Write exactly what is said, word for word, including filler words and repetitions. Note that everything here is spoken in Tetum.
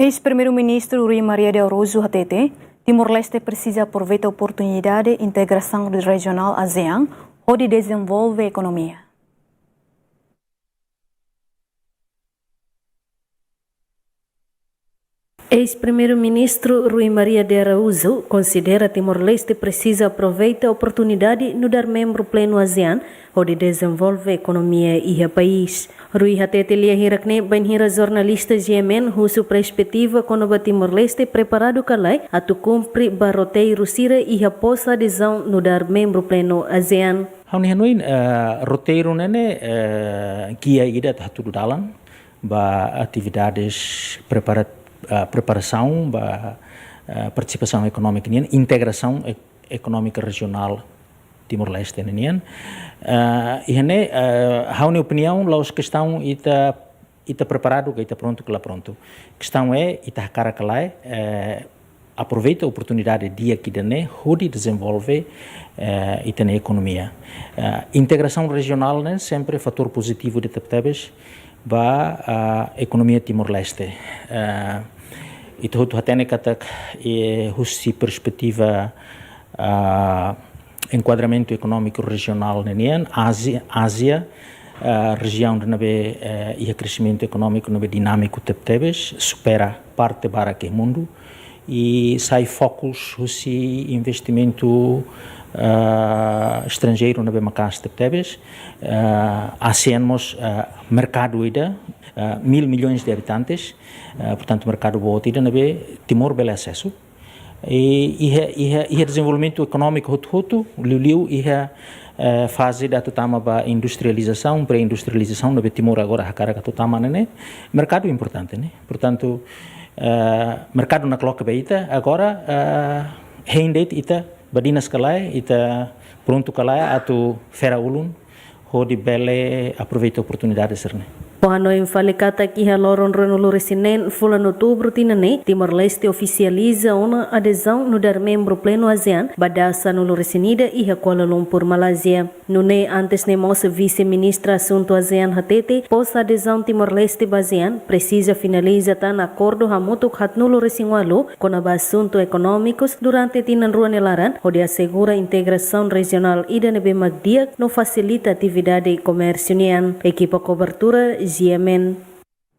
Eis-Primeiru-Ministru Rui Maria de Araújo hatete, Timor-Leste presiza aproveita oportunidade integrasaun rejionál ASEAN hodi dezenvolve ekonomia. Eis-Primeiru-Ministru Rui Maria de Araújo konsidera Timor-Leste presiza aproveita oportunidade nu'udar membru plenu ASEAN hodi dezenvolve ekonomia iha país. Rui hatete lia hirak-ne'e bainhira jornalista G M N husu perspetiva kona-ba Timor-Leste preparadu ka lae atu kumpre ba roteiru sira iha posa adezaun nu'udar membru plenu ASEAN. Ha'u-nia hanoin, eh, roteiru ne'e ne'e, eh, gia ida atu hatudu dalan ba atividades prepara-, eh, preparasaun ba, eh, partisipasaun ekonómika nian, integrasaun ek-, ekonómika rejionál Timor-Leste nian. Eh, iha ne'e, eh, ha'u-nia opiniaun, la'ós kestaun ita, ita preparadu ka ita prontu ka la prontu. Kestaun é, ita hakarak ka lae, eh, aproveita oportunidade di'ak ida-ne'e hodi dezenvolve, eh, ita-nia ekonomia. Eh, integrasaun rejionál ne'e sempre fatór pozitivu ida tebetebes ba, ah, ekonomia Timor-Leste. Eh, ita hotu hatene katak, eh, husi perspetiva, ah, enkuadramentu ekonómiku rejionál ne'e nian, Ázia, Ázia, ah, rejiaun ida ne'ebé, eh, iha kreximentu ekonómiku ne'ebé dinámiku tebetebes, supera parte barak iha mundu, i sai fokus husi investimentu, ah, estranjeiru ne'ebé maka'as tebetebes, ah, ASEAN mós, ah, merkadu ida, ah, mil milhões de habitantes, ah, portantu, merkadu boot ida ne'ebé Timor bele asesu. I, iha, iha, iha dezenvolvimentu ekonómiku hotu-hotu, liuliu iha, eh, faze ida atu tama ba industrializasaun, pré-industrializasaun, ne'ebé Timor agora hakarak atu tama ne'e ne'e, merkadu importante ne'e. Portantu, eh, merkadu nakloke ba ita, agora, eh, hein de'it ita badinas ka lae, ita prontu ka lae atu fera ulun hodi bele aproveita oportunidade sira-ne'e. Fó hanoin fali katak iha loron ruanulu-resin-neen fulan Outubru tinan ne'e, Timor-Leste ofisializa ona adezaun nu'udar membru plenu ASEAN ba dasanulu-resin-ida iha Kuala Lumpur, Malázia. Nune'e antes ne'e mós Vise-Ministra Asuntu ASEAN hatete, posa adezaun Timor-Leste ba ASEAN presiza finaliza tan akordu hamutuk haatnulu-resin-ualu kona-ba asuntu ekonómikus durante tinan rua nia laran, hodi asegura integrasaun rejionál ida ne'ebé mak di'ak no fasilita atividade komérsiu nian. Ekipa kobertura, G M N.